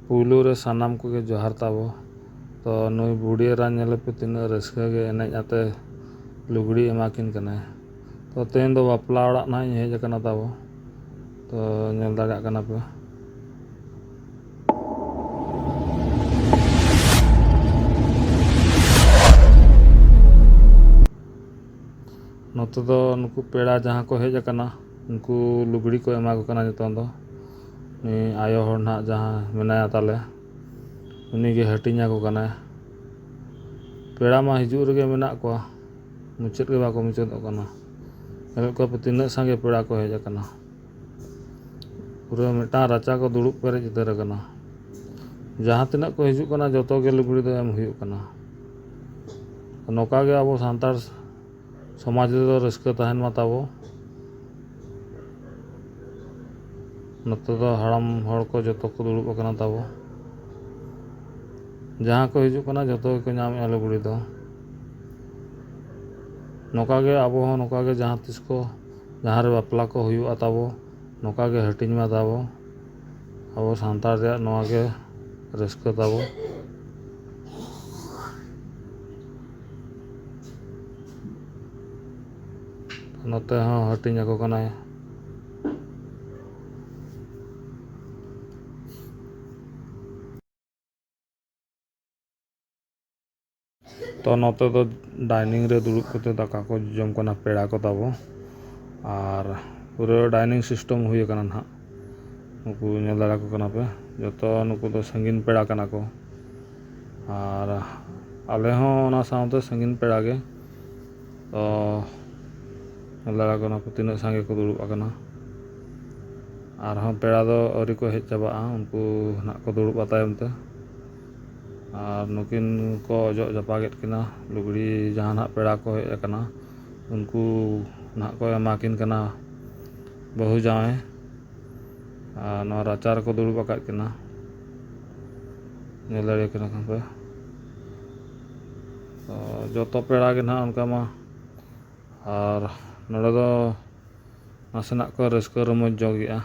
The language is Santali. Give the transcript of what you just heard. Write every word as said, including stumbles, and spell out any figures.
ᱯᱩᱭᱞᱩ ᱨᱮ ᱥᱟᱱᱟᱢ ᱠᱚᱜᱮ ᱡᱚᱦᱟᱨ ᱛᱟᱵᱚ᱾ ᱛᱚ ᱱᱩᱭ ᱵᱩᱰᱷᱤ ᱮᱨᱟ ᱧᱮᱞᱮ ᱯᱮ, ᱛᱤᱱᱟᱹᱜ ᱨᱟᱹᱥᱠᱟᱹ ᱜᱮ ᱮᱱᱮᱡ ᱟᱛᱮ ᱞᱩᱜᱽᱲᱤ ᱮᱢᱟ ᱠᱤᱱ ᱠᱟᱱᱟᱭ᱾ ᱛᱚ ᱛᱮᱦᱮᱧ ᱫᱚ ᱵᱟᱯᱞᱟ ᱚᱲᱟᱜ ᱱᱟᱦᱟᱜ ᱤᱧ ᱦᱮᱡ ᱟᱠᱟᱱᱟ ᱛᱟᱵᱚ᱾ ᱛᱚ ᱧᱮᱞ ᱫᱟᱲᱮᱭᱟᱜ ᱠᱟᱱᱟ ᱯᱮ᱾ ᱱᱚᱛᱮ ᱫᱚ ᱱᱩᱠᱩ ᱯᱮᱲᱟ ᱡᱟᱦᱟᱸ ᱠᱚ ᱦᱮᱡ ᱟᱠᱟᱱᱟ, ᱩᱱᱠᱩ ᱞᱩᱜᱽᱲᱤ ᱠᱚ ᱮᱢᱟ ᱠᱚ ᱠᱟᱱᱟ ᱱᱤᱛᱚᱝ ᱫᱚ᱾ ᱩᱱᱤ ᱟᱭᱳ ᱦᱚᱲ ᱱᱟᱦᱟᱜ ᱡᱟᱦᱟᱸ ᱢᱮᱱᱟᱭᱟ ᱛᱟᱞᱮ, ᱩᱱᱤᱜᱮ ᱦᱟᱹᱴᱤᱧ ᱟᱠᱚ ᱠᱟᱱᱟᱭ᱾ ᱯᱮᱲᱟ ᱢᱟ ᱦᱤᱡᱩᱜ ᱨᱮᱜᱮ ᱢᱮᱱᱟᱜ ᱠᱚᱣᱟ, ᱢᱩᱪᱟᱹᱫ ᱜᱮ ᱵᱟᱠᱚ ᱢᱩᱪᱟᱹᱫᱚᱜ ᱠᱟᱱᱟ᱾ ᱧᱮᱞᱮᱫ ᱠᱚᱣᱟ ᱯᱮ ᱛᱤᱱᱟᱹᱜ ᱥᱟᱸᱜᱮ ᱯᱮᱲᱟ ᱠᱚ ᱦᱮᱡ ᱟᱠᱟᱱᱟ᱾ ᱯᱩᱨᱟᱹ ᱢᱤᱫᱴᱟᱝ ᱨᱟᱪᱟ ᱠᱚ ᱫᱩᱲᱩᱵ ᱯᱮᱨᱮᱡ ᱩᱛᱟᱹᱨ ᱟᱠᱟᱱᱟ᱾ ᱡᱟᱦᱟᱸ ᱛᱤᱱᱟᱹᱜ ᱠᱚ ᱦᱤᱡᱩᱜ ᱠᱟᱱᱟ, ᱡᱚᱛᱚ ᱜᱮ ᱞᱩᱜᱽᱲᱤ ᱫᱚ ᱮᱢ ᱦᱩᱭᱩᱜ ᱠᱟᱱᱟ᱾ ᱱᱚᱝᱠᱟ ᱜᱮ ᱟᱵᱚ ᱥᱟᱱᱛᱟᱲ ᱥᱚᱢᱟᱡᱽ ᱨᱮᱫᱚ ᱨᱟᱹᱥᱠᱟᱹ ᱛᱟᱦᱮᱱ ᱢᱟ ᱛᱟᱵᱚ᱾ ᱱᱚᱛᱮ ᱫᱚ ᱦᱟᱲᱟᱢ ᱦᱚᱲ ᱠᱚ ᱡᱚᱛᱚ ᱠᱚ ᱫᱩᱲᱩᱵ ᱟᱠᱟᱱᱟ ᱛᱟᱵᱚ᱾ ᱡᱟᱦᱟᱸ ᱠᱚ ᱦᱤᱡᱩᱜ ᱠᱟᱱᱟ, ᱡᱚᱛᱚ ᱜᱮᱠᱚ ᱧᱟᱢᱮᱜᱼᱟ ᱞᱩᱜᱽᱲᱤ ᱫᱚ᱾ ᱱᱚᱝᱠᱟ ᱜᱮ ᱟᱵᱚ ᱦᱚᱸ ᱱᱚᱝᱠᱟ ᱜᱮ ᱡᱟᱦᱟᱸ ᱛᱤᱥ ᱠᱚ, ᱡᱟᱦᱟᱸ ᱨᱮ ᱵᱟᱯᱞᱟ ᱠᱚ ᱦᱩᱭᱩᱜᱼᱟ ᱛᱟᱵᱚ, ᱱᱚᱝᱠᱟ ᱜᱮ ᱦᱟᱹᱴᱤᱧ ᱢᱟ ᱛᱟᱵᱚ᱾ ᱟᱵᱚ ᱥᱟᱱᱛᱟᱲ ᱨᱮᱭᱟᱜ ᱱᱚᱣᱟ ᱜᱮ ᱨᱟᱹᱥᱠᱟᱹ ᱛᱟᱵᱚ᱾ ᱱᱚᱛᱮ ᱦᱚᱸ ᱦᱟᱹᱴᱤᱧ ᱟᱠᱚ ᱠᱟᱱᱟᱭ᱾ ᱛᱚ ᱱᱚᱛᱮ ᱫᱚ ᱰᱟᱭᱱᱤᱝ ᱨᱮ ᱫᱩᱲᱩᱵ ᱠᱟᱛᱮ ᱫᱟᱠᱟ ᱠᱚ ᱡᱚᱢ ᱠᱟᱱᱟ ᱯᱮᱲᱟ ᱠᱚ ᱛᱟᱵᱚ᱾ ᱟᱨ ᱯᱩᱨᱟᱹ ᱰᱟᱭᱱᱤᱝ ᱥᱤᱥᱴᱮᱢ ᱦᱩᱭ ᱟᱠᱟᱱᱟ ᱱᱟᱦᱟᱜ᱾ ᱱᱩᱠᱩ ᱧᱮᱞ ᱫᱟᱲᱮ ᱠᱚ ᱠᱟᱱᱟ ᱯᱮ, ᱡᱚᱛᱚ ᱱᱩᱠᱩ ᱫᱚ ᱥᱟᱺᱜᱤᱧ ᱯᱮᱲᱟ ᱠᱟᱱᱟ ᱠᱚ᱾ ᱟᱨ ᱟᱞᱮ ᱦᱚᱸ ᱚᱱᱟ ᱥᱟᱶᱛᱮ ᱥᱟᱺᱜᱤᱧ ᱯᱮᱲᱟ ᱜᱮ᱾ ᱛᱚ ᱧᱮᱞ ᱫᱟᱲᱮ ᱠᱚ ᱠᱟᱱᱟ ᱯᱮ ᱛᱤᱱᱟᱹᱜ ᱥᱟᱸᱜᱮ ᱠᱚ ᱫᱩᱲᱩᱵ ᱟᱠᱟᱱᱟ᱾ ᱟᱨᱦᱚᱸ ᱯᱮᱲᱟ ᱫᱚ ᱟᱹᱣᱨᱤ ᱠᱚ ᱦᱮᱡ ᱪᱟᱵᱟᱜᱼᱟ, ᱩᱱᱠᱩ ᱱᱟᱦᱟᱜ ᱠᱚ ᱫᱩᱲᱩᱵᱼᱟ ᱛᱟᱭᱚᱢ ᱛᱮ᱾ ᱟᱨ ᱱᱩᱠᱤᱱ ᱠᱚ ᱚᱡᱚᱜ ᱡᱟᱯᱟᱜᱮᱫ ᱠᱤᱱᱟ ᱞᱩᱜᱽᱲᱤ, ᱡᱟᱦᱟᱸ ᱱᱟᱦᱟᱜ ᱯᱮᱲᱟ ᱠᱚ ᱦᱮᱡ ᱟᱠᱟᱱᱟ, ᱩᱱᱠᱩ ᱱᱟᱦᱟᱜ ᱠᱚ ᱮᱢᱟ ᱠᱤᱱ ᱠᱟᱱᱟ ᱵᱟᱹᱦᱩ ᱡᱟᱶᱟᱭ᱾ ᱟᱨ ᱱᱚᱣᱟ ᱨᱟᱪᱟ ᱨᱮᱠᱚ ᱫᱩᱲᱩᱵ ᱟᱠᱟᱫ ᱠᱤᱱᱟ, ᱧᱮᱞ ᱫᱟᱲᱮ ᱠᱤᱱᱟ ᱠᱷᱟᱱ ᱯᱮ᱾ ᱛᱚ ᱡᱚᱛᱚ ᱯᱮᱲᱟ ᱜᱮ ᱱᱟᱦᱟᱜ ᱚᱱᱠᱟ ᱢᱟ᱾ ᱟᱨ ᱱᱚᱰᱮ ᱫᱚ ᱱᱟᱥᱮᱱᱟᱜ ᱠᱚ ᱨᱟᱹᱥᱠᱟᱹ ᱨᱚᱢᱚᱡᱽ ᱡᱚᱝ ᱜᱮᱭᱟ᱾